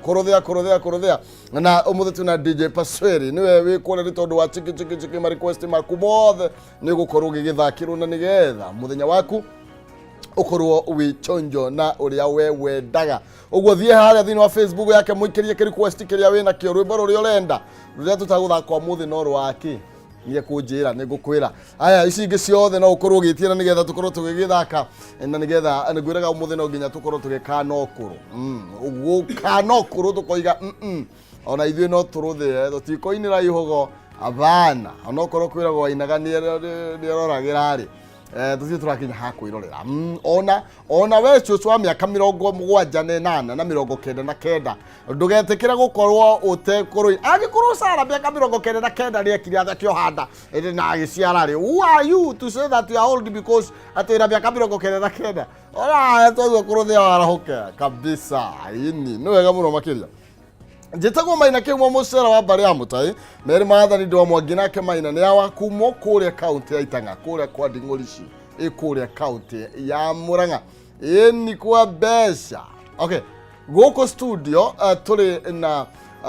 Kũrũthĩa, kũrũthĩa, kũrũthĩa. Na ũmũthĩ twĩna DJ Pasweri, nĩwe wĩ kũrĩa nĩ tondũ wa chiki chiki chiki ma request maku mothe nĩ ũgũkorwo ũgĩgĩthakĩrwo na nĩgetha mũthenya waku ũkorwo wĩ chonjo na ũrĩa we wendaga. Ũguo thiĩ harĩa thĩinĩ wa Facebook yake, mũikĩrie kĩ request kĩrĩa wĩ nakĩo, rwĩmbo rũrĩa ũrenda, rũrĩa tũtagũthaka ũmũthĩ no rwakĩ niĩ kũnjĩra nĩ ngũkwĩra. Aya ici ingĩ ciothe no ũkorwo ũgĩtia na nĩgetha tũkorwo tũgĩgĩthaka na nĩgetha nĩngwĩraga ũmũthĩ no nginya tũkorwo tũgĩkana ũkũrũ. Gũkana ũkũrũ tũkoiga ona ithuĩ no tũrũthĩe, tũtikoinĩra ihogo abana, onokorwo kwĩragwo wainaga nĩeroragĩra rĩ, tũtirĩ tũrakinya ha kwĩrorera. Ona we cũcũ wa mĩaka 78 na 99, ndũgetĩkĩre gũkorwo ũtekũrũi. Angĩkorwo Sara mĩaka 99 nĩekire akĩoha nda ĩndĩ na agĩciara rĩ, who are you to say that you are old because atĩ wĩna mĩaka 99? Ona twaigua kũrũthĩa warahũke kabisa. Ini nĩ wega mũno makĩria. Njĩtagwo Maina Kĩhumo, mũcera wa mbarĩ ya Mũtai merĩ maathani ndwa Mwangi, nake Maina nĩ awa kumwo kũrĩa kaũntĩ ya Itang'a, kũrĩa kwa Nding'ũrici ĩ kũrĩa kaũntĩ ya Mũrang'a, ĩni kwa mbeca. Okay, gũkũ studio tũrĩ na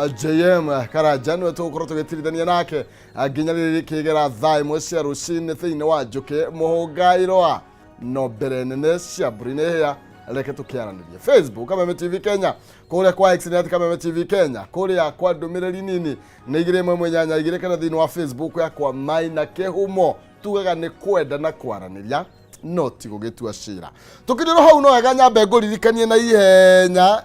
JM Karanja, nĩwe tũgũkorwo tũgĩtirithania nake nginya rĩrĩ kĩgera thaa 1 cia rũcinĩ thĩinĩ wa Njũkĩ Mũhũngairwa. No mbere nene cia mbũri nĩ hĩa, reke tũkĩaranĩrie. Facebook Kameme TV Kenya, kũrĩa kwa X nĩ Kameme TV Kenya, kũrĩa kwa ndũmĩrĩri nini nĩ 2182, kana thĩinĩ wa Facebook yakwa Maina Kĩhumo. Tugaga nĩ kwenda na kwaranĩria, no ti gũgĩtua cira. Tũkĩrĩrwo hau, no wega nyambe ngũririkanie na ihenya,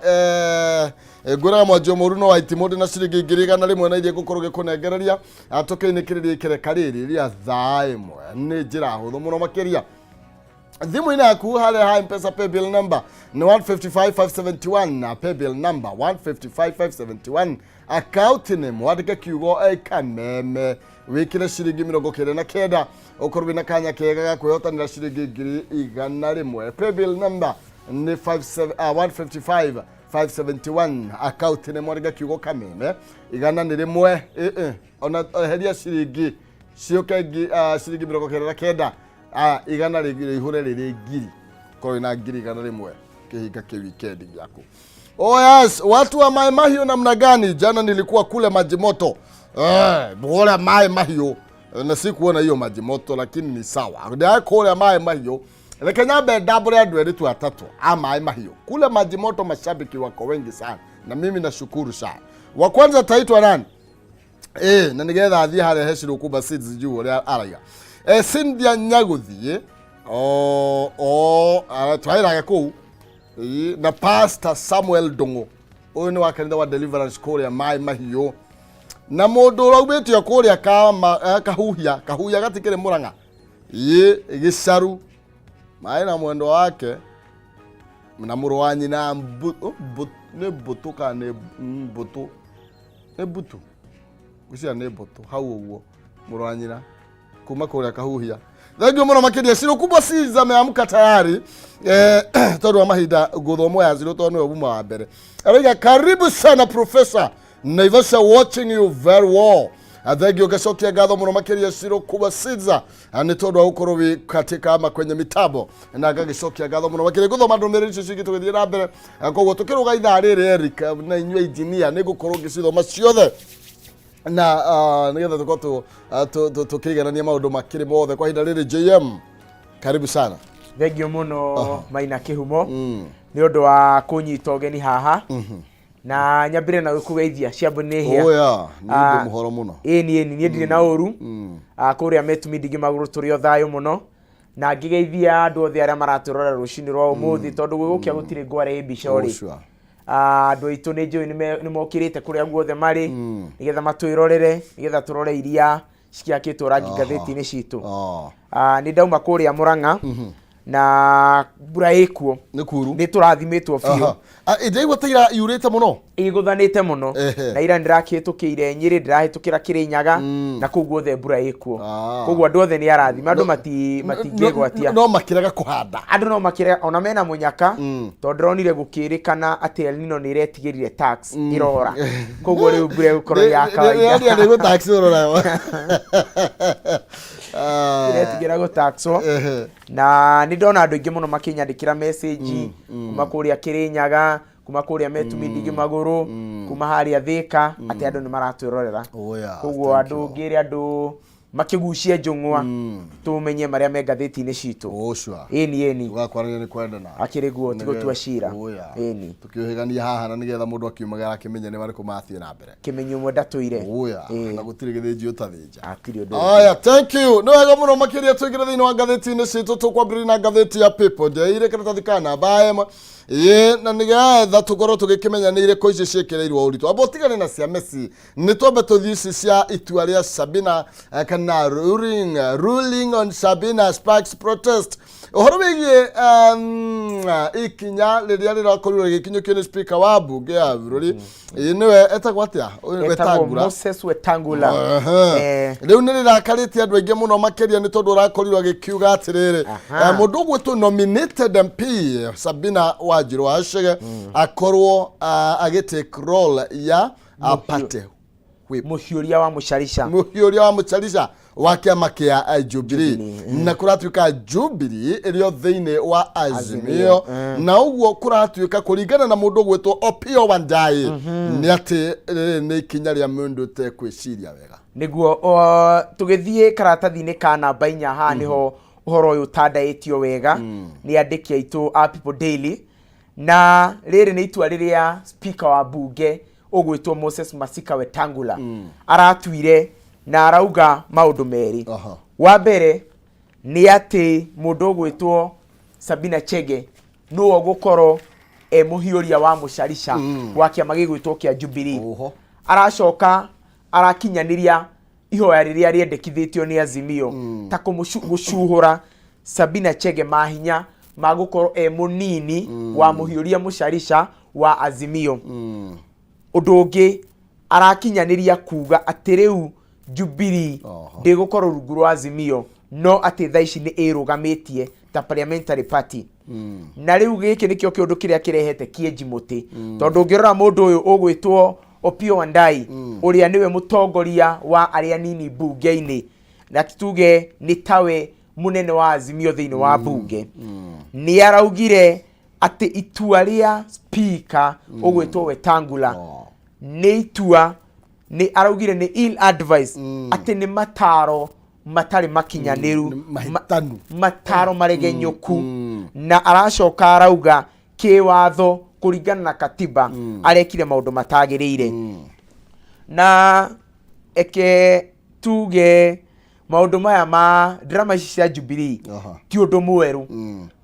ngwĩraga mwanjio mũru no waitimũ ndĩ na ciringi 100,000 na iria ngũkorwo ngĩkũnengereria tũkĩinĩkĩrĩria ikereka rĩrĩ rĩa thaa 1. Nĩ njĩra hũthũ mũno makĩria. Thimũ-inĩ yaku harĩa ha Mpesa, paybill number nĩ 155571, na paybill number 155571, account name wandĩke kiugo Kameme, wĩkĩre ciringi 99, ũkorwo wĩna kanya kega ga kwĩhotanĩra ciringi 100,000. Paybill number nĩ 57, 155 571, account name wandĩke kiugo Kameme, 101. Ĩ ona eheria ciringi ciũke ciringi 99, igana rĩihũre rĩrĩ ngiri, korwo na 100,000 kĩhinga kĩ weekend gĩaku. Oh yes, watu wa Mai Mahiu namna gani? Jana nilikuwa kule maji moto. Bora Mai Mahiu. Na sikuona hiyo maji moto, lakini ni sawa. Ndio kule Mai Mahiu. Reke nyambe ndambũre andũ erĩ tu atatũ a Mai Mahiu. Kule maji moto mashabiki wako wengi sana na mimi nashukuru sana. Wa kwanza taitwa nani? Na nigetha athiĩ harĩa he Shirukumba Seeds juu ũrĩa araiga. Cynthia Nyagũthiĩ o twaĩrage kũu. Na Pastor Samuel Ndung'u, ũyũ nĩ wa kanitha wa Deliverance kũrĩa Mai Mahiũ, na mũndũ ũraumĩtio kũrĩa kama, Kahuhia, Kahuhia gatikĩrĩ Mũrang'a, ĩ Gĩcaru maĩ na mwendwa wake na mũrũ wa nyina nĩ mbũtũ kana nĩ mbũtũ, nĩ mbutu, ngwĩciria nĩ mbũtũ hau ũguo, mũrũ wa nyina kuma kũrĩa Kahuhia. Thank you mũno makĩria. Ciro Kubwa Seeds ameamka tayari, tondũ wa mahinda ngũthoma ya Ciro tondũ nĩwe uma wa mbere. Arauga karibu sana professor, Naivasha watching you very well. Thank you, ngacokia ngatho mũno makĩria Ciro Kubwa Seeds nĩ tondũ wa gũkorwo wĩ katika ama kwenye mitambo, na ngagĩcokia ngatho mũno makĩria. Ngũthoma ndũmĩrĩri icio cingĩ tũgĩthiĩ na mbere. Koguo tũkĩrũga ithaa rĩrĩ, Eric na inyuĩ engineer, nĩ ngũkorwo ngĩcithoma ciothe na nĩgetha tũkorwo tũkĩiganania maũndũ makĩrĩ mothe kwa ihinda rĩrĩ. JM, karibu sana. Thengio mũno Maina Kĩhumo nĩ ũndũ wa kũnyita ũgeni haha, na nyambire na gũkũgeithia ciambo nĩ hĩa. Oya, nĩ ũndũ mũhoro mũno. Ĩni ĩni, niĩ ndirĩ na ũru. Kũrĩa Metumi ndingĩ magũrũ, tũrĩ o thayũ mũno, na ngĩgeithia andũ othe arĩa maratũrora rũcinĩ rwa ũmũthĩ, tondũ gwĩgũkĩa gũtirĩ ngware ĩ mbica Oh, rĩ. Andũ aitũ nĩ njũĩ nĩ mokĩrĩte kũrĩa guothe marĩ nĩgetha matwĩrorere, nĩgetha tũrore iria cikĩakĩtwo rangi ngathĩti-inĩ citũ. Nĩ ndauma kũrĩa Mũrang'a na mbura ĩkuo. Nĩ kuru. Nĩ tũrathimĩtwo biũ. Aha. Ndaigua ta ira yurĩte mũno. Ĩgũthanĩte mũno. Na ira ndĩrakĩhĩtũkĩire Nyĩrĩ, ndĩrahĩtũkĩra Kĩrĩnyaga, na kũu guothe mbura ĩkuo. Koguo andũ othe nĩ arathime, andũ matingĩgwatia. No makĩrega kũhanda. Andũ no makĩrega ona mena mũnyaka, tondũ ndĩronire gũkĩrĩkana atĩ El Nino nĩ ĩretigĩrire tax ĩrora, koguo rĩu mbura ĩgũkorwo ya kawaida. Nĩ gũtax ũrorayo. Ĩretigĩra gũtaxwo. Na nĩ ndona andũ aingĩ mũno makĩnyandĩkĩra message kuma kũrĩa Kĩrĩnyaga, Kuma kũrĩa Metumi Ndigi Magũrũ, kuma harĩa Thĩka, atĩ andũ nĩ maratwĩrorera. Oh, yeah, Koguo thank andũ you. ngĩre andũ makĩgucie njũng'wa, tũmenye marĩa me ngathĩti-inĩ citũ. Oh, sure. Ĩni, ĩni. Tũgakwarania nĩ kwendana. Akĩrĩ guo, ti gũtua cira. Oh, yeah. Ĩni. Tũkĩũhĩgania haha na nĩgetha mũndũ akiumagara akĩmenya nĩ marĩkũ mathiĩ na mbere. Kĩmenyi ũmwe ndatũire. Oh, yeah. Ĩĩ. Na gũtirĩ gĩthĩnji ũtathĩnja. Hatirĩ ũndũ. Aya, thank you. Nĩ wega mũno makĩria tũingĩre thĩinĩ wa ngathĩti-inĩ citũ. Tũkwambĩrĩria na ngathĩti ya People Daily, karatathi ka namba ĩmwe. Ĩĩ, na nĩgetha tũkorwo tũgĩkĩmenya nĩ irĩkũ ici ciĩkĩrĩirwo ũritũ. Amba ũtigane na cia Messi, nĩ twambe tũthiĩ ici cia itua rĩa Sabina, kana ruling on Sabina sparks protest. Ũhoro wĩgiĩ ikinya rĩrĩa rĩrakorirwo rĩgĩkinyũkio nĩ speaker wa mbunge ya bũrũri. Ĩĩ, nĩwe etagwo atĩa? Ũyũ Etagwo Wetangula. Moses Wetangula. Ehe. Rĩu nĩ rĩrakarĩtie andũ aingĩ mũno makĩria nĩ tondũ ũrakorirwo agĩkiuga atĩrĩrĩ, mũndũ ũgwĩtwo nominated MP Sabina Wanjirũ Wacege akorwo agĩtake role ya party whip. Mũhiũria wa mũcarica. Mũhiũria wa mũcarica wa kĩama kĩa Jubilee. Na kũratuĩka Jubilee ĩrĩ o thĩinĩ wa Azimio, na ũguo kũratuĩka kũringana na mũndũ ũgwĩtwo Opiyo Wandayi nĩ atĩ rĩrĩ nĩ ikinya rĩa mũndũ ũtekwĩciria wega. Nĩguo, tũgĩthiĩ karatathi-inĩ ka namba 4 haha nĩho ũhoro ũyũ ũtandaĩtio wega nĩ andĩki aitũ a People Daily. Na rĩrĩ nĩ itua rĩrĩa speaker wa mbunge ũgwĩtwo Moses Masika Wetangula aratuire, na arauga maũndũ merĩ. Wa mbere nĩ atĩ mũndũ ũgwĩtwo Sabina Chege nĩwe ũgũkorwo e mũhiũria wa mũcarica wa kĩama gĩgwĩtwo kĩa Jubilee. Aracoka arakinyanĩria ihoya rĩrĩa rĩendekithĩtio nĩ Azimio ta gũcuhũra Sabina Chege mahinya ma gũkorwo e mũnini wa mũhiũria mũcarica wa Azimio. Ũndũ ũngĩ arakinyanĩria kuga atĩ rĩu Jubilee ndĩgũkorwo rungu rwa Azimio, no atĩ thaa ici nĩ ĩrũgamĩtie ta parliamentary party. Na rĩu gĩkĩ nĩkĩo kĩũndũ kĩrĩa kĩrehete kĩenji mũtĩ, tondũ ũngĩrora mũndũ ũyũ ũgwĩtwo Opiyo Wandayi, ũrĩa nĩwe mũtongoria wa arĩa nini mbunge-inĩ, na tuge nĩ tawe mũnene wa Azimio thĩinĩ wa mbunge, nĩ araugire atĩ itua rĩa speaker ũgwĩtwo Wetangula nĩ itua nĩ araugire nĩ ill advice, atĩ nĩ mataro matarĩ makinyanĩru. Nĩ mahĩtanu. Mataro maregenyũku. Na aracoka arauga kĩwatho kũringana na katiba arekire maũndũ matagĩrĩire. Na eke tuge maũndũ maya ma drama ici cia Jubilee ti ũndũ mwerũ,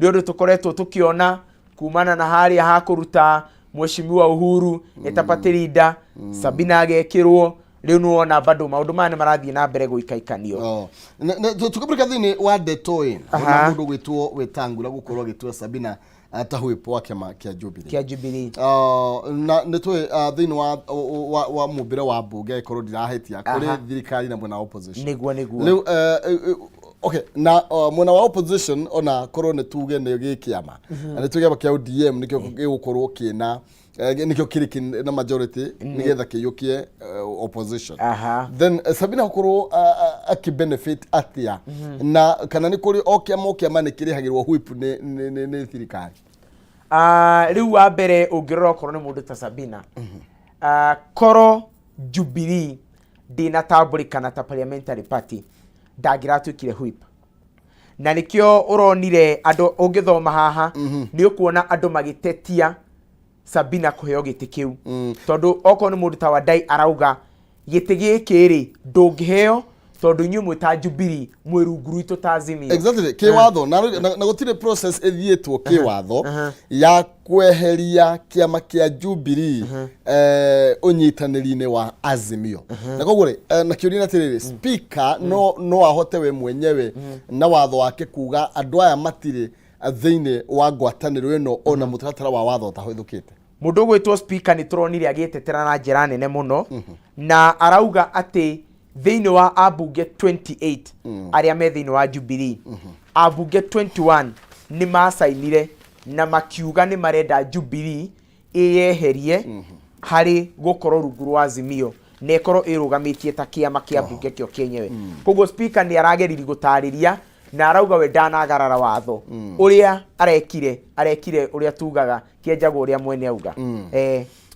nĩ ũndũ tũkoretwo tũkĩona kumana na harĩa ha kũruta Mheshimiwa Uhuru eta party leader, Sabina agekĩrwo. Rĩu nĩwona bado maũndũ maya nĩ marathiĩ na mbere gũikaikanio. Oh. Tukĩmũrĩka thĩinĩ wa ndeto ĩ Aha. ona mũndũ gwĩtwo Wetangula gũkorwo agĩtua Sabina ta whip wa kĩama kĩa Jubilee. Kĩa Jubilee. Na nĩ tũĩ thĩinĩ wa mũmbĩre wa mbunge, ĩkorwo ndirahĩtia, kũrĩ thirikari na mwena wa opposition. Nĩguo. Rĩu okay, na mwena wa opposition ona korwo nĩ tuge nĩ gĩkĩama na nĩ tuge kĩama kĩa ODM nĩkĩo gĩgũkorwo kĩna nĩkĩo kĩrĩ na majority nĩgetha kĩiyũkie opposition. Then Sabina gũkorwo akĩbenefit atĩa, na kana nĩ kũrĩ o kĩama nĩ kĩrĩhagĩrwo whip nĩ thirikari? Ah, rĩu wa mbere ũngĩrora okorwo nĩ mũndũ ta Sabina, korwo Jubilee ndĩnatambũrĩkana ta parliamentary party, ndangĩratuĩkire whip. Na nĩkĩo ũronire andũ, ũngĩthoma haha nĩ ũkuona andũ magĩtetia Sabina kũheo gĩtĩ kĩu, tondũ okorwo nĩ mũndũ ta Wandai arauga gĩtĩ gĩkĩ rĩ ndũngĩheo tondũ inyuĩ mwĩ ta Jubilee mwĩ rungu rwitũ ta Azimio. Exactly, kĩwatho na gũtirĩ process ĩthiĩtwo kĩwatho ya kweheria kĩama kĩa Jubilee ũnyitanĩri-inĩ wa Azimio. Na koguo rĩ, na kĩũria nĩ atĩrĩrĩ, speaker no ahote we mwenyewe na watho wake kuga andũ aya matirĩ thĩinĩ wa ngwatanĩro ĩno, ona mũtaratara wa watho ũtahũthũkĩte? Mũndũ ũgwĩtwo speaker nĩ tũronire agĩtetera na njĩra nene mũno, na arauga atĩ thĩinĩ wa ambunge 28 arĩa me thĩinĩ wa Jubilee, ambunge 21 nĩ macainire na makiuga nĩ marenda Jubilee ĩyeherie harĩ gũkorwo rungu rwa Azimio na ĩkorwo ĩrũgamĩtie ta kĩama kĩa mbunge kĩo kĩenyewe. Koguo speaker nĩ arageriri gũtarĩria Na arauga we ndanagarara watho ũrĩa arekire, arekire ũrĩa tugaga kĩenjagwo ũrĩa mwene auga.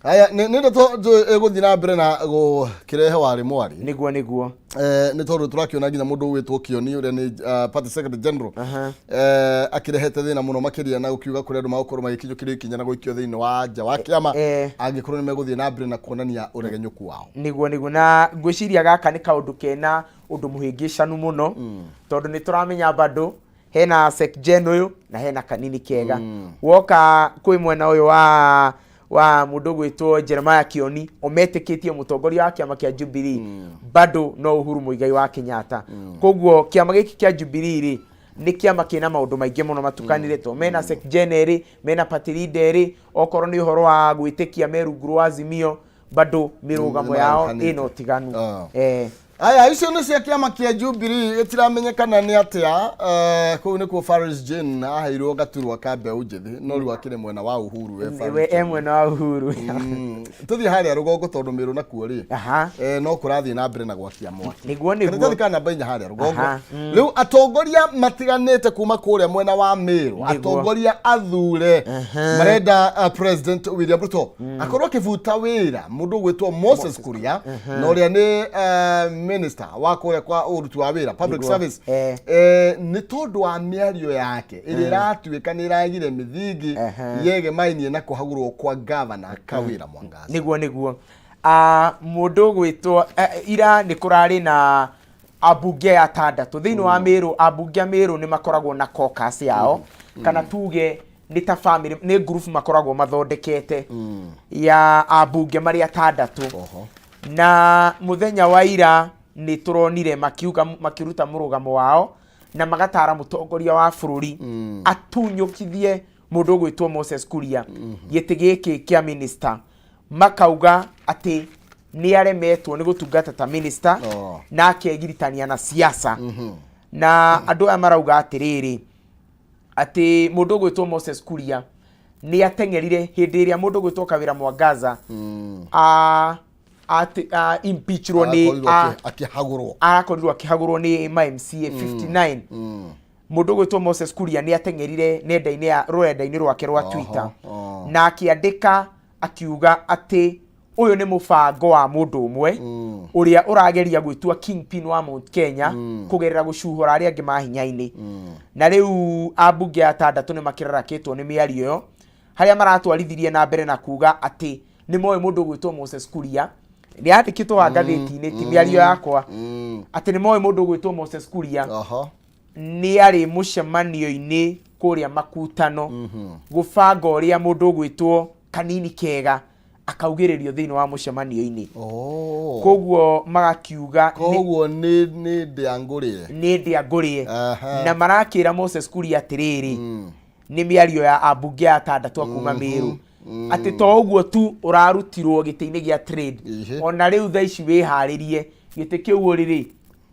Aya nĩ ndeto njũĩ ĩgũthiĩ na mbere na gũkĩrehe warĩ mwarĩ. Nĩguo nĩguo. Nĩ tondũ tũrakĩona nginya mũndũ ũgwĩtwo Kĩoni ũrĩa nĩ party secretary general akĩrehete thĩna mũno makĩria na gũkiuga kũrĩ andũ magũkorwo magĩkinyũkĩrio ikinya na gũikio thĩinĩ wa nja wa kĩama angĩkorwo nĩ megũthiĩ na mbere na kuonania ũregenyũku wao. Nĩguo nĩguo, na ngwĩciria gaka nĩ kaũndũ kena ũndũ mũhĩngĩcanu mũno, tondũ nĩ tũramenya bado hena secgen ũyũ na hena kanini kega. Woka kwĩ mwena ũyũ wa mũndũ ũgwĩtwo Jeremiah Kioni, ũmetĩkĩtie mũtongoria wa kĩama kĩa Jubilee bado no Uhuru Muigai wa Kenyatta. Koguo kĩama gĩkĩ kĩa Jubilee rĩ, nĩ kĩama kĩna maũndũ maingĩ mũno matukanire, to mena secgen erĩ, mena party leader erĩ, okorwo nĩ ũhoro wa gwĩtĩkia me rungu rwa Azimio, bado mĩrũgamo yao nĩmarutanĩte. Ĩna ũtiganu. Aya, icio nĩ cia kĩama kĩa Jubilee, gĩtiramenyekana nĩ atĩa. Kũu nĩkuo Faris Jane aheirwo gaturwa ka mbeũ njĩthĩ, no rĩu akĩrĩ mwena wa Uhuru we Faris we e Jane. Mwena wa Uhuru. Tũthiĩ harĩa rũgongo, tondũ Mĩrũ nakuo rĩ, no kũrathiĩ na mbere na gwakia mwaki. Nĩguo nĩguo. Karatathi ka namba 4 harĩa rũgongo. Aha. Rĩu atongoria matiganĩte kuma kũrĩa mwena wa Mĩrũ, atongoria athure marenda President William Ruto akorwo akĩbuta wĩra mũndũ ũgwĩtwo Moses Kuria, na ũrĩa nĩ minister wa kũrĩa kwa ũruti wa wĩra, public service, nĩ tondũ wa mĩario yake ĩrĩa ĩratuĩka nĩ ĩragire mĩthingi yegemainie na kũhagũrwo kwa gavana Kawĩra Mwangaza. Nĩguo nĩguo. Ah, mũndũ ũgwĩtwo ira nĩ kũrarĩ na ambunge atandatũ thĩinĩ wa Mĩrũ. Ambunge a Mĩrũ nĩ makoragwo na caucus yao, kana tuge nĩ ta family, nĩ group makoragwo mathondekete ya ambunge marĩ atandatũ. Na mũthenya wa ira nĩ tũronire makiuga, makĩruta mũrũgamo wao na magatara mũtongoria wa bũrũri atunyũkithie mũndũ ũgwĩtwo Moses Kuria gĩtĩ gĩkĩ kĩa minister. Makauga atĩ nĩ aremetwo nĩ gũtungata ta minister na akegiritania na siasa. Na andũ aya marauga atĩrĩrĩ, atĩ mũndũ ũgwĩtwo Moses Kuria nĩ ateng'erire hĩndĩ ĩrĩa mũndũ ũgwĩtwo Kawĩra Mwangaza a impeachirwo nĩ Arakorirwo akĩhagũrwo. Arakorirwo akĩhagũrwo nĩ ma MCA 59. Mũndũ ũgwĩtwo Moses Kuria nĩ ateng'erire nenda-inĩ ya rũrenda-inĩ rwake rwa Twitter na akĩandĩka akiuga atĩ ũyũ nĩ mũbango wa mũndũ ũmwe ũrĩa ũrageria gwĩtua kingpin wa Mount Kenya kũgerera gũcuhũra arĩa angĩ mahinya-inĩ. Na rĩu ambunge atandatũ nĩ makĩrarakĩtwo nĩ mĩario ĩyo, harĩa maratwarithirie na mbere na kuga atĩ nĩ moĩ mũndũ ũgwĩtwo Moses Kuria, nĩ yandĩkĩtwo wa ngathĩti-inĩ, ti mĩario yakwa, atĩ nĩ moĩ mũndũ ũgwĩtwo Moses Kuria nĩ arĩ mũcemanio-inĩ kũrĩa makutano gũbanga ũrĩa mũndũ ũgwĩtwo Kanini Kega akaugĩrĩrio thĩinĩ wa mũcemanio-inĩ. Koguo magakiuga Koguo nĩ ndĩangũrĩe. Nĩ ndĩangũrĩe. Na marakĩra Moses Kuria atĩrĩrĩ, nĩ mĩario ya ambunge atandatũ a kuma Mĩrũ, atĩ to ũguo tu ũrarutirwo gĩtĩ-inĩ gĩa trade, ona rĩu thaa ici wĩharĩrie gĩtĩ kĩu ũrĩ rĩ,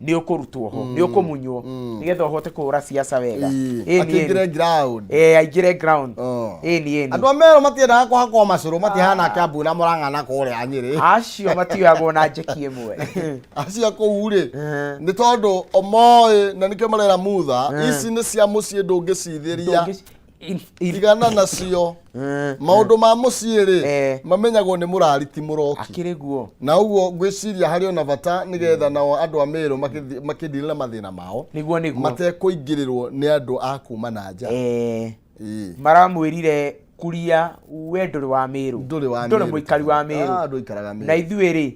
nĩ ũkũrutwo ho, nĩ ũkũmunywo nĩgetha ũhote kũhũra siasa wega. Ĩni, Akĩingĩre ĩni. ground. Aingĩre ground. Ĩni ĩni. Andũ a Merũ matiendaga kũhakwo macũrũ, matihana Kiambu na Mũrang'a na kũrĩa Nyĩrĩ. Acio matioyagwo na njeki ĩmwe. Acio kũu rĩ, nĩ tondũ omoĩ na nĩkĩo marera mutha ici nĩ cia mũciĩ, ndũngĩcithĩria. Tigana nacio, maũndũ ma mũciĩ rĩ, mamenyagwo nĩ mũrari ti mũroki. Akĩrĩ guo. Na ũguo ngwĩciria harĩ ona bata nĩgetha nao andũ a Mĩrũ makĩndire na mathĩna mao Nĩguo nĩguo. matekũingĩrĩrwo nĩ andũ a kuma na nja. Maramwĩrire Kuria, we ndũrĩ wa Mĩrũ. Ndũrĩ wa Ndũrĩ Mĩrũ. mũikari wa Mĩrũ. Ah, ndũikaraga Mĩrũ. Na ithuĩ rĩ,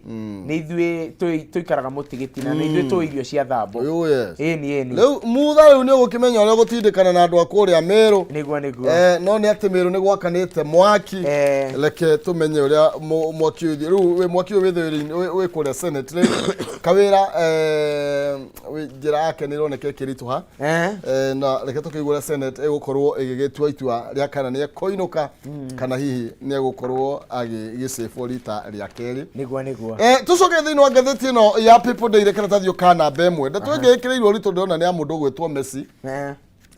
nĩ ithuĩ tũikaraga mũtigĩtina, nĩ ithuĩ tũĩ irio cia thambo. Oh, yes. Ĩni ĩni. Rĩu mutha, rĩu nĩ ũgũkĩmenya ũrĩa ũgũtindĩkana na andũ a kũrĩa Mĩrũ. Nĩguo nĩguo. No nĩ atĩ Mĩrũ nĩ gwakanĩte mwaki. Reke tũmenye ũrĩa mwaki ũyũ rĩu mwaki ũyũ wĩ wĩ kũrĩa Senate rĩ, Kawĩra njĩra yake nĩ ĩroneka ĩkĩritũha. Na reke tũkĩigue ũrĩa Senate ĩgũkorwo ĩgĩgĩtua itua rĩa kana nĩ ekũinũka kana hihi nĩ egũkorwo agĩgĩcĩbwo rita rĩa kerĩ. Nĩguo nĩguo. Tũcoke thĩinĩ wa ngathĩti ĩno ya People Daily, karatathi ka namba 1, ndeto ĩngĩ ĩkĩrĩirwo ũritũ ndĩrona nĩ ya mũndũ ũgwĩtwo Messi.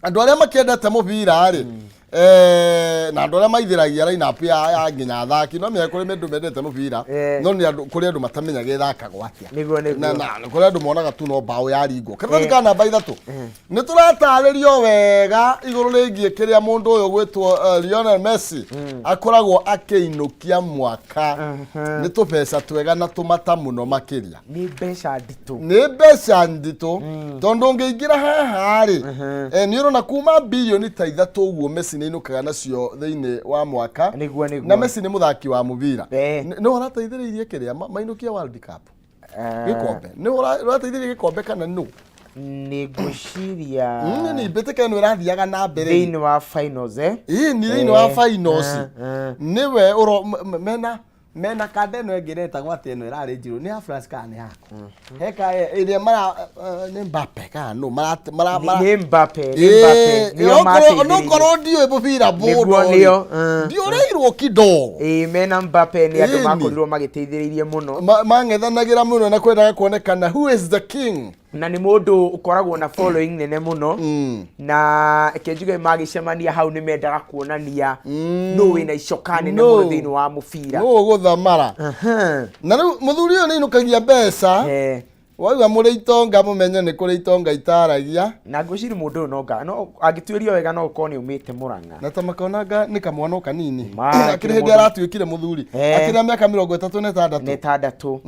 Andũ arĩa makĩendete mũbira rĩ, Eh, na andũ arĩa maithĩragia line-up ya nginya athaki no menya kũrĩ andũ mendete mũbira. No nĩ andũ kũrĩ andũ matamenyaga ĩthakagwo atĩa. Nĩguo, nĩguo. Na kũrĩ andũ monaga tu no mbaũ yaringwo. Karatathi ka namba 3 nĩ tũratarĩrio wega igũrũ rĩgiĩ kĩrĩa mũndũ ũyũ gwĩtwo Lionel Messi akoragwo akĩinũkia mwaka. Nĩ tũbeca twega na tũmata mũno makĩria. Nĩ mbeca nditũ. Nĩ mbeca nditũ, tondũ ũngĩingĩra haha rĩ, nĩ ũrona kuma bilioni ta 3 ũguo Messi nĩ ainũkaga nacio thĩinĩ wa mwaka. Nĩguo, nĩguo. Na Messi nĩ mũthaki wa mũbira. Nĩ ũrateithĩrĩirie kĩrĩa mainũkia World Cup gĩkombe, nĩ ũrateithĩrĩirie gĩkombe kana nũ? Nĩ ngwĩciria Nĩ mbĩtĩka ĩno ĩrathiaga na mbere thĩinĩ wa finals, eh? Ĩĩ, nĩ thĩinĩ wa finals. Nĩwe ũro mena kanda ĩno ĩngĩ ĩretagwo atĩ ĩno ĩrarĩ njirũ, nĩ ya France kana nĩ yaku? He ka ĩrĩa mara nĩ Mbappe kana nũ mara mara Nĩ Mbappe, nĩ Mbappe, nĩo mateithĩrĩirie. Nokorwo ndiũĩ mũbira Nĩguo, mũno nĩo, ndiũrĩirwo kidogo. Ĩĩ, mena Mbappe nĩ andũ Ĩni. makorirwo magĩteithĩrĩirie mũno. Mang'ethanagĩra mũno na kwendaga kuonekana who is the king. Na nĩ mũndũ ũkoragwo na following nene mũno, na reke njuge magĩcemania hau nĩ mendaga kuonania nũ wĩna icoka nene Nũ. mũno thĩinĩ wa mũbira. Nũ ũgũthamara. Na rĩu mũthuri ũyũ nĩ ainũkagia mbeca. Waigua mũrĩ itonga mũmenye nĩ kũrĩ itonga itaragia. Na ngwĩciria mũndũ ũyũ no angĩtuĩrio wega no ũkorwo nĩ aumĩte Mũrang'a. Na ta makonanga nĩ kamwana o kanini. Ma, akĩrĩ akĩrĩ hĩndĩ mũndũ- aratuĩkire mũthuri. Akĩrĩ na mĩaka 36. Na 60.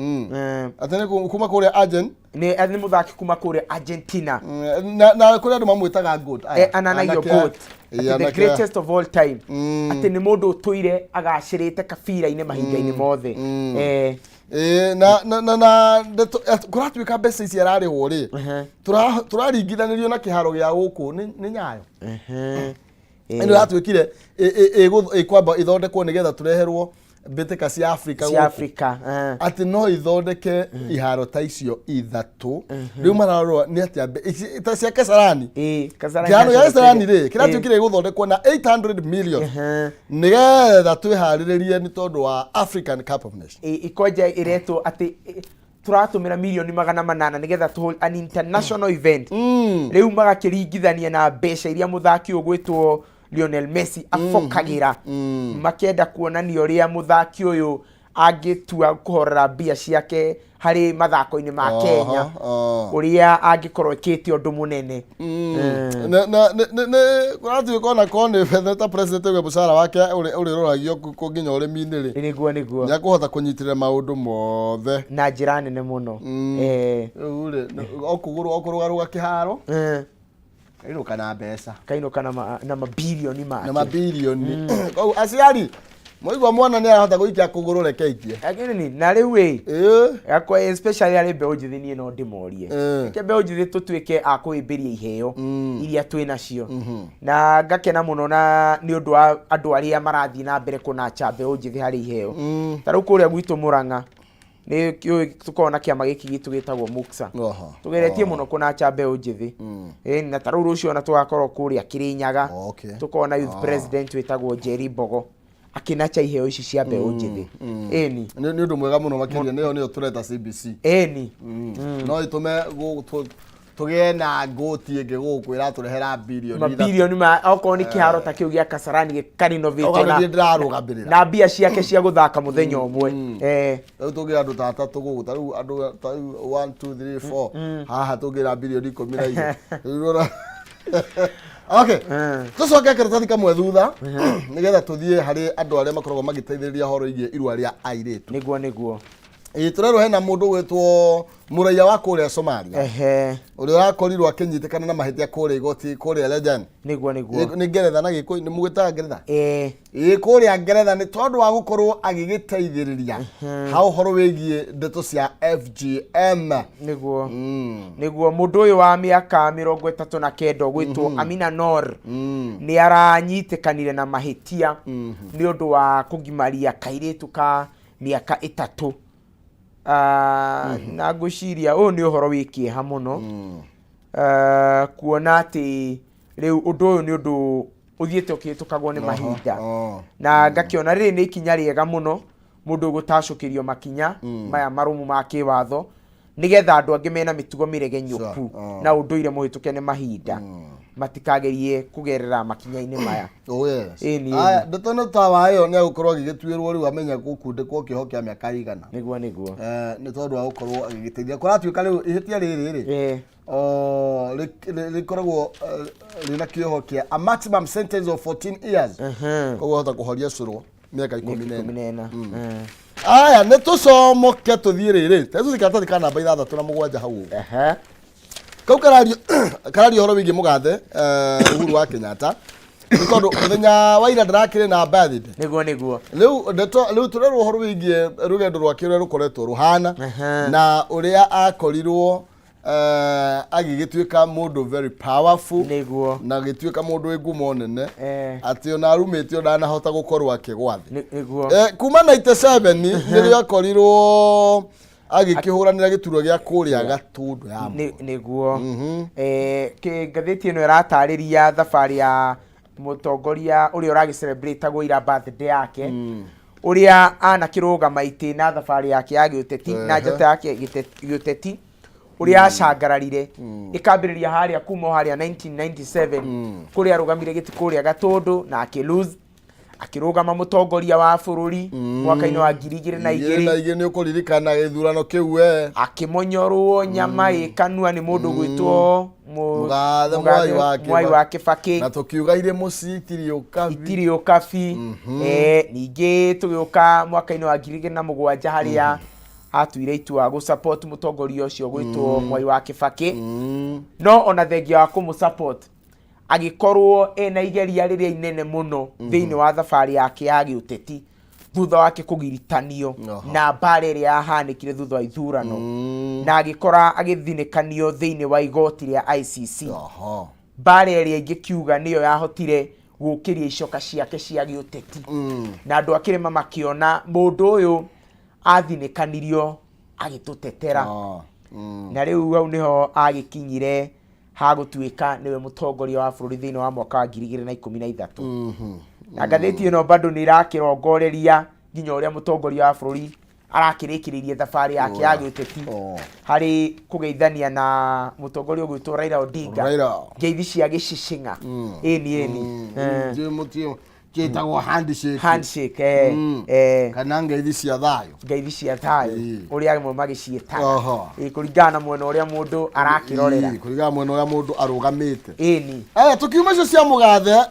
Atĩ nĩ kuma kũrĩa Argent. Nĩ mũthaki kuma kũrĩa Argentina. Na kũrĩa andũ mamwĩtaga GOAT. Aya, Ananagio anake a- GOAT. Ĩĩ, Atĩ the anake a- greatest of all time. Atĩ nĩ mũndũ ũtũire agacĩrĩte kabira-inĩ mahinda-inĩ mothe. Ĩĩ, na ndeto kũratuĩka mbeca ici ararĩhwo rĩ, tũraringithanĩrio na kĩharo gĩa gũkũ nĩ Nyayo. Ĩno yatuĩkire ĩkwamba ĩthondekwo nĩgetha tũreherwo mbĩtĩka cia Afrika Cia gũkũ. Afrika. Atĩ no ithondeke iharo ta icio 3. Rĩu mararora nĩ atĩa ta cia Kasarani. Ĩĩ, Kasarani. Kĩharo gĩa Kasarani rĩ, kĩratuĩkire gĩgũthondekwo na 800 million nĩgetha twĩharĩrĩrie nĩ tondũ wa African Cup of Nations. Ikonja ĩretwo atĩ tũratũmĩra mirioni 800 nĩgetha tũ hold an international event. Rĩu magakĩringithania na mbeca iria mũthaki ũyũ gwĩtwo Lionel Messi abokagĩra, makĩenda kuonania ũrĩa mũthaki ũyũ angĩtua kũhorera mbia ciake harĩ mathako-inĩ ma Kenya, ũrĩa angĩkorwo ĩkĩte ũndũ mũnene. Na nĩ kũratuĩka ona korwo nĩ betha ta president ũguo mũcara wake ũrĩroragio nginya ũrĩmi-inĩ rĩ, Nĩguo. Nĩ akũhota kũnyitĩrĩra maũndũ mothe na njĩra nene mũno. Rĩu rĩ, o kũgũrũ o kũrũgarũga kĩharo, kainũka na mbeca. Kainũka na mabirioni make. Na mabirioni. Koguo aciari mwaigua mwana nĩ arahota gũikia kũgũrũ, reke aikie. Lakini na rĩu ĩ gakwa, especially arĩ mbeũ njĩthĩ, niĩ no ndĩmorie, reke mbeũ njĩthĩ tũtuĩke a kũhĩmbĩria iheo iria twĩ nacio. Na ngakena mũno na nĩ ũndũ wa andũ arĩa marathiĩ na mbere kũnacha mbeũ njĩthĩ harĩ iheo. Ta rĩu kũrĩa gwitũ Mũrang'a nĩ kĩũĩ tũkoragwo na kĩama gĩkĩ gitũ gĩtagwo Muksa. Tũgeretie mũno kũnacha mbeũ njĩthĩ. Ĩĩ, na ta rĩu rũciũ ona tũgakorwo kũrĩa Kĩrĩnyaga. Tũkorwo na youth president wĩtagwo Jerry Mbogo akĩnacha iheo ici cia mbeũ njĩthĩ. Ĩni. Nĩ ũndũ mwega mũno makĩria, nĩyo tũreta CBC. Ĩni. No ĩtũme tũgĩe na ngũti ĩngĩ gũkũ ĩratũrehera birioni 3. Mabirioni ma okorwo nĩ kĩharo ta kĩu gĩa Kasarani gĩkarinovĩtwo Okorwo na niĩ ndĩrarũgamĩrĩra na mbia ciake cia gũthaka mũthenya ũmwe. Rĩu tũngĩra andũ ta atatũ gũkũ, ta rĩu andũ ta rĩu 1 2 3 4 haha, tũngĩra bilioni 12. Rĩu rora. Okay, tũcoke karatathi kamwe thutha nĩgetha tũthiĩ harĩ andũ arĩa makoragwo magĩteithĩrĩria horo igiĩ irua rĩa airĩtu. Nĩguo. Ĩĩ, tũrerwo hena mũndũ gwĩtwo mũraiya wa kũrĩa Somalia ũrĩa ũrakorirwo akĩnyitĩkana na mahĩtia kũrĩa igoti kũrĩa Legend. Nĩguo. Nĩ Ngeretha na Gĩkũyũ nĩ mũgwĩtaga Ngeretha? Ĩĩ. Ĩĩ, kũrĩa Ngeretha, nĩ tondũ wa gũkorwo agĩgĩteithĩrĩria ha ũhoro wĩgiĩ ndeto cia FGM. Nĩguo mũndũ ũyũ wa mĩaka 39 ũgwĩtwo Amina Nor nĩ aranyitĩkanire na mahĩtia nĩ ũndũ wa kũgimaria kairĩtu ka mĩaka 3. Na ngwĩciria ũyũ nĩ ũhoro wĩ kĩeha mũno. Kuona atĩ rĩu ũndũ ũyũ nĩ ũndũ ũthiĩte ũkĩhĩtũkagwo nĩ mahinda. Na ngakĩona rĩrĩ nĩ ikinya rĩega mũno mũndũ gũtacũkĩrio makinya maya marũmu ma kĩwatho nĩgetha andũ angĩ mena mĩtugo mĩregenyũku na ũndũire mũhĩtũke nĩ mahinda. Matikagerie kũgerera makinya-inĩ maya. Oh yes. Ĩni, Aya, ĩni. ndeto nĩ ta wa ĩyo nĩ agũkorwo agĩgĩtuĩrwo rĩu amenya gũkundĩkwo kĩoho kĩa mĩaka igana. Nĩguo. Nĩ tondũ wa gũkorwo agĩgĩteithia. Kũratuĩka rĩu ihĩtia rĩrĩ rĩ, o, rĩkoragwo rĩna kĩoho kĩa a maximum sentence of 14 years. Koguo hota kũhoria cũrũ mĩaka 14. 14. Aya, nĩ tũcomoke tũthiĩ rĩrĩ. Tecu karatathi ka namba 6 na 7 hau ũguo. Kau karario ũhoro wĩgiĩ mũgathe Uhuru wa Kenyatta. Nĩ tondũ mũthenya wa ira ndarakĩrĩ na birthday. Nĩguo. Rĩu ndeto rĩu tũrerwo ũhoro wĩgiĩ rũgendo rwake ũrĩa rũkoretwo rũhana na ũrĩa akorirwo agĩgĩtuĩka mũndũ very powerful na agĩtuĩka mũndũ wĩ ngumo nene atĩ ona arumĩtio ndanahota gũkorwo akĩgwa thĩ. Kuma 97 nĩrĩo akorirwo agĩkĩhũranĩra gĩturwa gĩa kũrĩa Gatũndũ ya Mũhuro. Nĩguo. Ngathĩti ĩno ĩratarĩria thabarĩ ya mũtongoria ũrĩa ũragĩ-celebrate ira birthday yake, ũrĩa anakĩrũgama itĩ na thabarĩ yake ya gĩũteti na njata yake gĩũteti ũrĩa acangararire, ĩkambĩrĩria harĩa kuma o harĩa 1997 kũrĩa arũgamire gĩtĩ kũrĩa Gatũndũ na akĩ lose, akĩrũgama mũtongoria wa bũrũri mwaka-inĩ wa 2002. 2002 nĩ ũkũririkana gĩthurano kĩu we. Akĩmonyorwo nyama ĩ kanua nĩ mũndũ gwĩtwo Mũgathe Mwai wa Mwai wa Kĩbakĩ. Na tũkiuga irĩ mũciĩ itirĩ ũkabi. Itirĩ ũkabi. Ningĩ tũgĩũka mwaka-inĩ wa 2007 harĩa atuire itua gũ support mũtongoria ũcio gwĩtwo Mwai wa Kĩbakĩ, no ona thengia wa kũmũ support agĩkorwo ena igeria rĩrĩa inene mũno thĩinĩ wa thabarĩ yake ya gĩũteti thutha wake kũgiritanio na mbara ĩrĩa yahanĩkire thutha wa ithurano, na agĩkora agĩthinĩkanio thĩinĩ wa igoti rĩa ICC. Mbara ĩrĩa ingĩkiuga nĩyo yahotire gũkĩria icoka ciake cia gĩũteti, na andũ a kĩrĩma makĩona mũndũ ũyũ athinĩkanirio agĩtũtetera. Na rĩu hau nĩho agĩkinyire hagũtuĩka nĩwe mũtongoria wa bũrũri thĩinĩ wa mwaka wa 2013. Na ngathĩti ĩno bado nĩ ĩrakĩrongoreria nginya ũrĩa mũtongoria wa bũrũri arakĩrĩkĩrĩirie thabarĩ yake ya gĩũteti harĩ kũgeithania na mũtongoria ũgwĩtwo Raila Odinga. Raila. Ngeithi cia gĩcicing'a. Ĩni. Kĩtagwo handshake. Handshake. Kana ngeithi cia thayũ. Ngeithi cia thayũ ũrĩa amwe magĩciĩtaga. Kũringana na mwena ũrĩa mũndũ arakĩrorera. Kũringana na mwena ũrĩa mũndũ arũgamĩte. Ĩni. Aya, tũkiuma icio cia mũgathe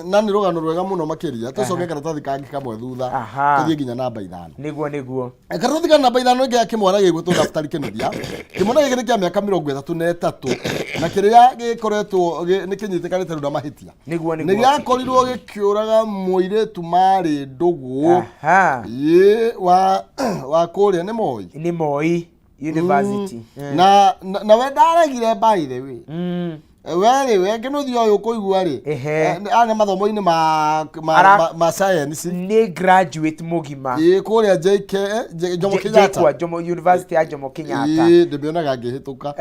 na nĩ rũgano rwega mũno makĩria, tũcoke karatathi kangĩ kamwe thutha tũthiĩ nginya namba 5. Nĩguo. Karatathi ka namba 5 gĩa kĩmwana gĩgwĩtwo Daftari Kĩnuthia. Kĩmwana gĩkĩ nĩ kĩa mĩaka 33 na kĩrĩa gĩkoretwo nĩ kĩnyitĩkanĩte rĩu na mahĩtia. Nĩguo. Nĩ gĩakorirwo gĩkĩũraga mũirĩtu marĩ ndũgũ. Ĩ, wa kũrĩa nĩ Moi. Nĩ Moi University. Na we ndaregire by the way. We rĩ, we Kĩnuthia ũyũ ũkũigua rĩ, aya nĩ mathomo-inĩ ma science. Nĩ graduate mũgima. Ĩ, kũrĩa JK, Jomo Kenyatta. JKUAT, Jomo University ya Jomo Kenyatta. Ĩ, ndĩmĩonaga ngĩhĩtũka.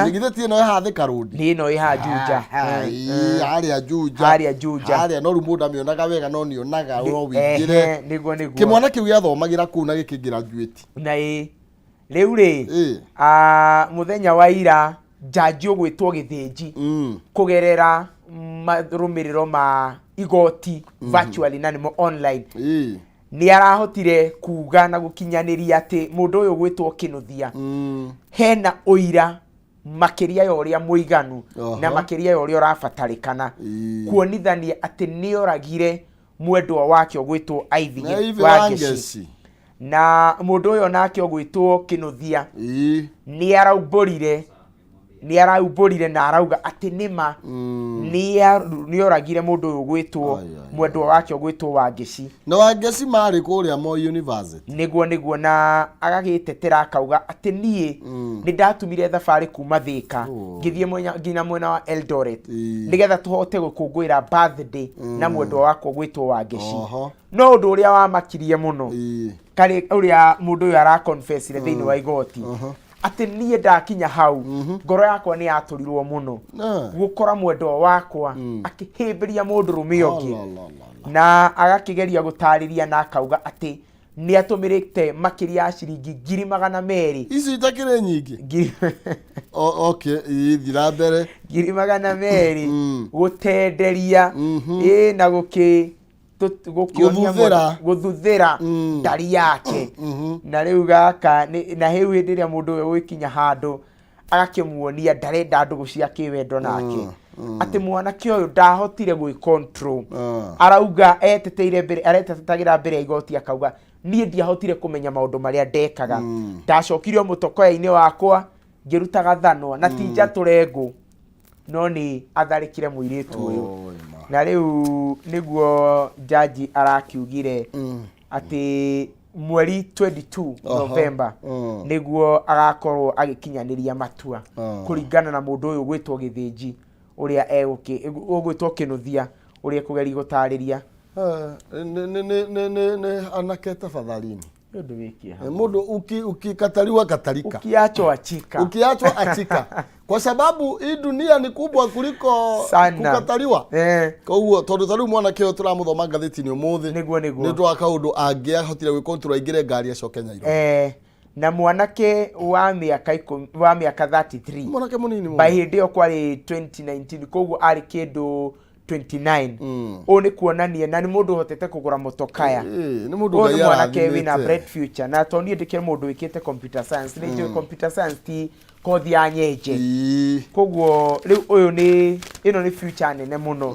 Nĩ githĩ ti ĩno ĩhaha Thika Road? Nĩ ĩno ĩhaha Juja. Ĩ, harĩa Juja. Harĩa Juja. Harĩa, no rĩu mũndũ amĩonaga wega no nĩonaga no wĩingĩre. Nĩguo. Kĩmwana kĩu gĩathomagĩra kũu na gĩkĩ graduate. Na ĩ, rĩu rĩ, mũthenya wa ira njanji ũgwĩtwo Gĩthĩnji kũgerera marũmĩrĩro ma igoti virtually na nĩmo online nĩ arahotire kuga na gũkinyanĩria atĩ mũndũ ũyũ ũgwĩtwo Kĩnuthia hena ũira makĩria ya ũrĩa mũiganu na makĩria ya ũrĩa ũrabatarĩkana kuonithania atĩ nĩoragire mwendwa wake ũgwĩtwo Ivy Na Ivy Wangeci. Wangeci. Na mũndũ ũyũ nake ũgwĩtwo Kĩnuthia nĩ araumbũrire na arauga atĩ nĩma nĩoragire mũndũ ũyũ ũgwĩtwo Ai, ai, ai. mwendwa wake ũgwĩtwo Wangeci. Na Wangeci marĩ kũrĩa Moi University. Nĩguo, na agagĩtetera akauga atĩ niĩ nĩ ndatumire thabarĩ kuma Thĩka ngĩthiĩ nginya mwena wa Eldoret nĩgetha tũhote gũkũngũĩra birthday na mwendwa wakwa ũgwĩtwo Wangeci. No ũndũ ũrĩa wamakirie mũno karĩ ũrĩa mũndũ ũyũ araconfessire thĩinĩ wa igoti atĩ niĩ ndakinya hau ngoro yakwa nĩ yatũrirwo mũno gũkora mwendwa wakwa akĩhĩmbĩria mũndũrũme ũngĩ. La, la, la, la. Na agakĩgeria gũtarĩria na akauga atĩ Nĩ atũmĩrĩte makĩria ya ciringi 200,000. Ici itakĩrĩ nyingĩ. Okay, ithiĩ na mbere. 200,000 gũtenderia ĩ na gũkĩ gũkĩonia Gũthuthĩra. Gũthuthĩra ndari yake. Na rĩu gaka na rĩu hĩndĩ ĩrĩa mũndũ ũyũ ũgĩkinya handũ agakĩmuonia ndarenda ndũgũ cia kĩwendo nake, atĩ mwanake ũyũ ndahotire gwĩ control. Arauga eteteire mbere, aretetagĩra mbere ya igoti, akauga, "Niĩ ndiahotire kũmenya maũndũ marĩa ndekaga. Ndacokire o mũtokoya-inĩ wakwa ngĩruta gathanwa na ti njatũre ngũ, no nĩ atharĩkire mũirĩtu ũyũ." Oi, ma. Na rĩu nĩguo jaji arakiugire atĩ mweri 22 November nĩguo agakorwo agĩkinyanĩria matua kũringana na mũndũ ũyũ gwĩtwo Gĩthĩnji, ũrĩa egũkĩ ũgwĩtwo Kĩnũthia, ũrĩa ekũgeria gũtarĩria. Eh, nĩ anake, tafadhalini. Nĩ ũndũ wĩ kĩeha. Mũndũ ukikataliwa katalika. Ukiachwa achika. Ukiachwa achika, kwa sababu hii dunia ni kubwa kuliko Sana. kukataliwa. Koguo tondũ ta rĩu mwanake ũyũ tũramũthoma ngathĩti-inĩ ũmũthĩ, Nĩguo. nĩ ũndũ wa kaũndũ angĩahotire gwĩcontrol aingĩre ngari acoke Nairobi. Na mwanake wa mĩaka 10, wa mĩaka 33. Mwanake mũnini mũno. By hĩndĩ ĩyo kwarĩ 2019, koguo arĩ kĩndũ 29. Ũũ nĩ kuonania na nĩ mũndũ ũhotete kũgũra motokaya. Ĩĩ, nĩ mũndũ Ũyũ Ngai nĩ mwanake wĩna arathimĩte. bright future, na to niĩ ndĩkĩrĩ mũndũ wĩkĩte computer science, nĩ njũĩ computer science ti kothi ya nyenje. Koguo rĩu ũyũ nĩ ĩno nĩ future nene mũno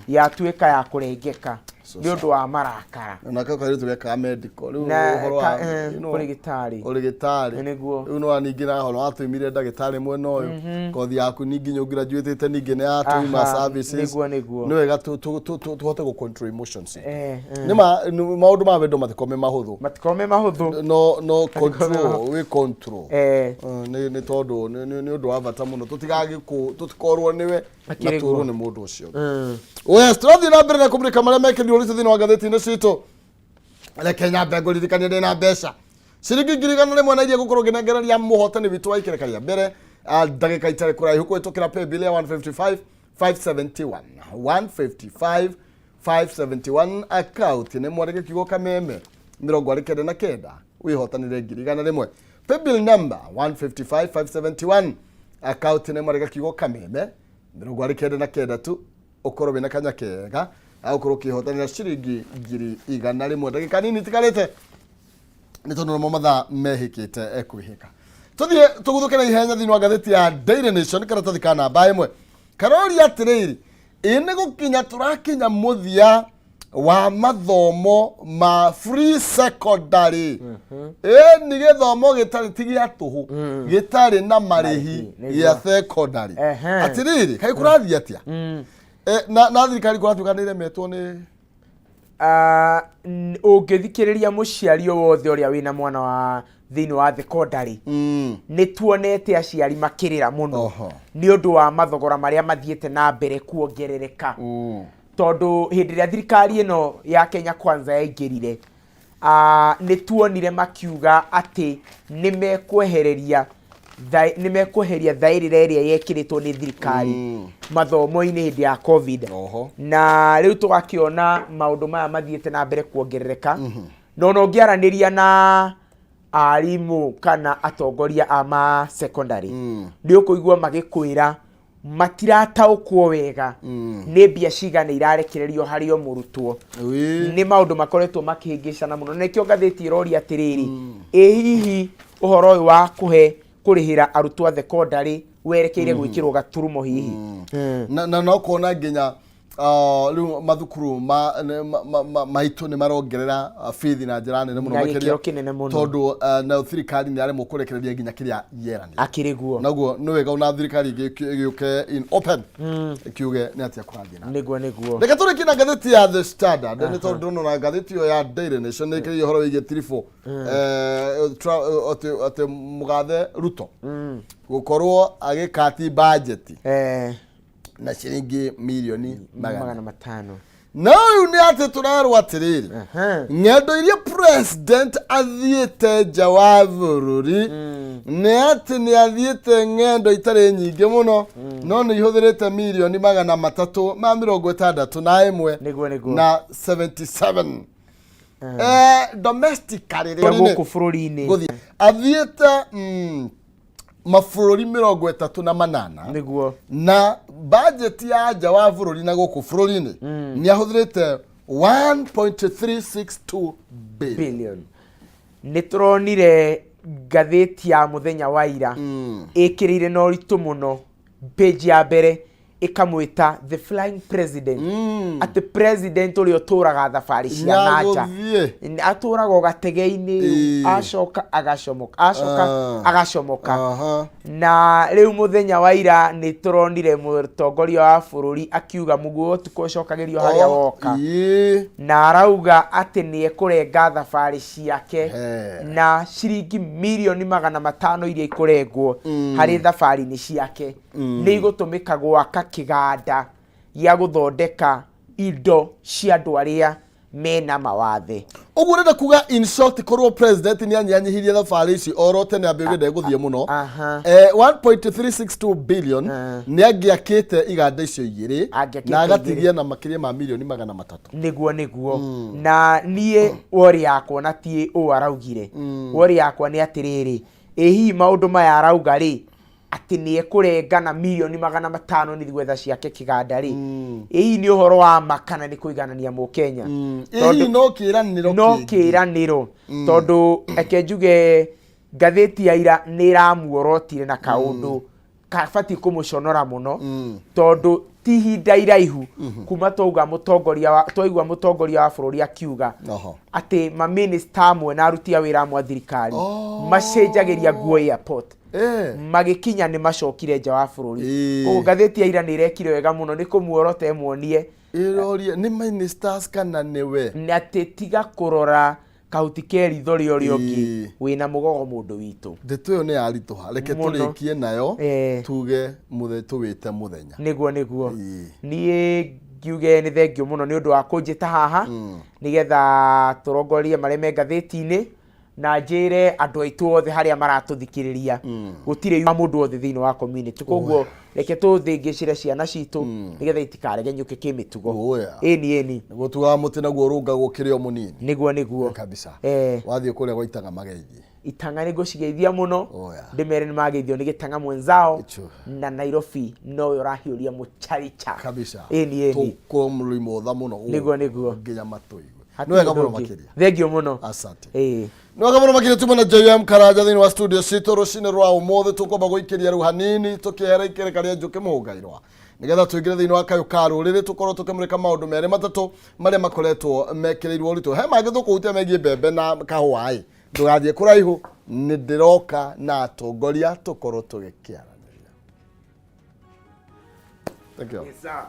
yatuĩka ya kũrengeka nĩ ũndũ wa marakara. Na kau kairĩtu gekaga medical rĩu Na ũhoro wa ũrĩgĩtarĩ. Ũrĩgĩtarĩ. Nĩguo. Rĩu nĩwa ningĩ na horo watũimire ndagĩtarĩ mwena ũyũ, kothi yaku ningĩ nĩ ũgraduatĩte, ningĩ nĩ yatũima services. Nĩguo. Nĩ wega tũhote gũ control emotions. Eh. Nĩ ma maũndũ ma wendo matikorwo me mahũthũ. Matikorwo me mahũthũ. No control, wĩ control. Nĩ tondũ nĩ ũndũ wa bata mũno tũtigagĩkũ tũtikorwo nĩwe na Akĩrĩ tũrwo guo. nĩ mũndũ ũcio. Yes, tũrathiĩ na mbere na kũmũrĩka marĩa mekĩrirwo rĩtũ thĩinĩ wa ngathĩti-inĩ citũ. Reke nyambe ngũririkanie ndĩ na mbeca ciringi 100,000 na iria ngũkorwo ngĩnengereria mũhotani witũ wa ikereka rĩa mbere ndagĩka itarĩ kũraihu kũhĩtũkĩra paybill ya 155 571, 155 571, account nĩ mwandĩke kiugo Kameme 99, wĩhotanĩre 100,000. Paybill number 155 571, account nĩ mwandĩka kiugo Kameme 99 tu, ũkorwo wĩna kanya kega agũkorwo ũkĩhotanĩra ciringi 100,000. Ndagĩka nini itigarĩte nĩ tondũ namo mathaa mehĩkĩte ekwĩhĩka, tũthiĩ tũguthũke na ihenya thĩinĩ wa ngathĩti ya Daily Nation, karatathi ka namba 1. Karoria atĩrĩrĩ, ĩ nĩ gũkinya tũrakinya mũthia wa mathomo ma free secondary? Ĩ nĩ gĩthomo gĩtarĩ ti gĩa tũhũ, gĩtarĩ na marĩhi, Marĩhi, nĩguo. gĩa secondary. Atĩrĩrĩ, kaĩ kũrathiĩ atĩa? Na thirikari kũratuĩka nĩ ĩremetwo nĩ Ũngĩthikĩrĩria mũciari o wothe ũrĩa wĩna mwana wa thĩinĩ wa thekondarĩ, nĩ tuonete aciari makĩrĩra mũno nĩ ũndũ wa mathogora marĩa mathiĩte na mbere kuongerereka, tondũ hĩndĩ ĩrĩa thirikari ĩno ya Kenya Kwanza yaingĩrire, nĩ tuonire makiuga atĩ nĩ mekweheria thaĩrĩra ĩrĩa yekĩrĩtwo nĩ thirikari mathomo-inĩ hĩndĩ ya COVID. Na rĩu tũgakĩona maũndũ maya mathiĩte na mbere kuongerereka, no ona ũngĩaranĩria na arimũ kana atongoria a ma secondary, nĩ ũkũigua magĩkwĩra matirataũkwo wega nĩ mbia cigana irarekererio harĩ o mũrutwo. Nĩ maũndũ makoretwo makĩhĩngĩcana mũno, na nĩkĩo ngathĩti ĩroria atĩrĩrĩ, ĩ hihi ũhoro ũyũ wa kũhe kũrĩhĩra arutwo a thekondarĩ werekeire gwĩkĩrwo gaturumo hihi? Na no kuona nginya rĩu mathukuru maitũ nĩ marongerera bithi na njĩra nene mũno Na makĩria, gĩkĩro kĩnene mũno. Tondũ nayo thirikari nĩ yaremwo kũrekereria nginya kĩrĩa yeranĩire. Akĩrĩ guo. Naguo nĩ wega ona thirikari ĩgĩũke in open ĩkiuge nĩ atĩa kũrathiĩ na Nĩguo. Reke tũrĩkie na ngathĩti ya The Standard, nĩ tondũ ndĩrona na ngathĩti ĩyo ya Daily Nation nĩ ĩkĩrĩire ũhoro wĩgiĩ tiribũ atĩ mũgathe Ruto gũkorwo agĩkati bajeti na ciringi mirioni 500. 500. Na ũyũ nĩ atĩ tũrerwo atĩrĩrĩ, ng'endo iria president athiĩte nja wa bũrũri, nĩ atĩ nĩ athiĩte ng'endo itarĩ nyingĩ mũno, no nĩ ihũthĩrĩte mirioni 361 Nĩguo. na 77. Domestically Ya gũkũ bũrũri-inĩ. Gũthiĩ athiĩte mabũrũri 38. Na budget ya nja wa bũrũri na gũkũ bũrũri-inĩ nĩ ahũthĩrĩte 1.362 billion. Billion. Nĩ tũronire ngathĩti ya mũthenya wa ira ĩkĩrĩire na ũritũ mũno page ya mbere, ĩkamwĩta the flying president, atĩ president ũrĩa ũtũraga thabarĩ cia nanja. Nĩagũthiĩ. Atũraga o gatege-inĩ. Acoka agacomoka, acoka agacomoka. Na rĩu mũthenya wa ira nĩ tũronire mũtongoria wa bũrũri akiuga mũguo ũtukũ ũcokagĩrio harĩa woka. Na arauga atĩ nĩ ekũrenga thabarĩ ciake na ciringi mirioni 500 iria ikũrengwo harĩ thabarĩ-inĩ ciake nĩ igũtũmĩka gwaka kĩganda gĩa gũthondeka indo cia andũ arĩa mena mawathe. Ũguo ũrenda kuga, in short, korwo president nĩ anyihanyihirie thabarĩ ici oro tene ambe uge ndegũthiĩ mũno, 1.362 billion nĩ angĩakĩte iganda icio igĩrĩ Angĩakĩte na agatigia na makĩria ma mirioni 300. Nĩguo. Na niĩ wori yakwa, na ti ũũ araugire, wori yakwa nĩ atĩrĩrĩ, ĩ hihi maũndũ maya arauga rĩ, atĩ nĩ ekũrenga na mirioni 500 nĩ gwetha ciake kĩganda rĩ, ĩ hihi nĩ ũhoro wa ma kana nĩ kũiganania mũkenya? Ĩ hihi no kĩĩranĩro no kĩngĩ? Kĩĩranĩro, tondũ reke njuge ngathĩti ya ira nĩ ĩramuorotire na kaũndũ kabatiĩ kũmũconora mũno, tondũ ti ihinda iraihu kuma twauga mũtongoria wa twaigua mũtongoria wa bũrũri akiuga atĩ maminista amwe na aruti a wĩra amwe a thirikari macenjagĩria nguo airport, magĩkinya nĩ macokire nja wa bũrũri. Koguo ngathĩti ya ira nĩ ĩrekire wega mũno nĩ kũmuorota ĩmuonie Ĩrorie nĩ ministers kana nĩwe. Nĩ atĩ tiga kũrora kahuti ke ritho rĩa ũrĩa ũngĩ, wĩna mũgogo mũndũ witũ. Ndeto ĩyo nĩ yaritũha, reke Mũno. tũrĩkie nayo, tuge mũthe tũwĩte mũthenya. Nĩguo. Niĩ ngiuge nĩ thengio mũno nĩ ũndũ wa kũnjĩta haha nĩgetha tũrongorerie marĩa me ngathĩti-inĩ, na njĩre andũ aitũ othe harĩa maratũthikĩrĩria gũtirĩ wa mũndũ wothe thĩinĩ wa community, koguo reke tũthĩngĩcĩre ciana citũ nĩgetha itikaregenyũke kĩmĩtugo. Ĩni. Nĩguo tugaga mũtĩ naguo ũrũngagwo kĩrĩ o mũnini. Nĩguo. Kabisa. Wathiĩ kũrĩa gwa itanga mageithie. Itanga nĩ ngũcigeithia mũno. Ndĩmere nĩ mageithio nĩ gĩtanga mwenzao. Na Nairobi nowe ũrahiũria mũcharicha. Kabisa. Ĩni. Tũkũmũrimũtha mũno ũũ Nĩguo. Nginya matũigue. Hatirĩ Nĩ wega ũndũ mũno ũngĩ. makĩria. Thengio mũno. Asante. Nĩ wega mũno makĩria. Tuma na JM Karanja thĩinĩ wa studio citũ rũcinĩ rwa ũmũthĩ. Tũkwamba gũikĩria rĩu hanini tũkĩhera ikereka rĩa njũkĩ mũhũngairwa nĩgetha tũingĩre thĩinĩ wa kayũ ka rũrĩrĩ, tũkorwo tũkĩmũrĩka maũndũ merĩ matatũ marĩa makoretwo mekĩrĩirwo ũritũ. He mangĩ tũkũhutia megiĩ mbembe na kahũa. Ĩ ndũgathiĩ kũraihu, nĩ ndĩroka na atongoria tũkorwo tũgĩkĩaranĩria. Thank you. Yes, sir.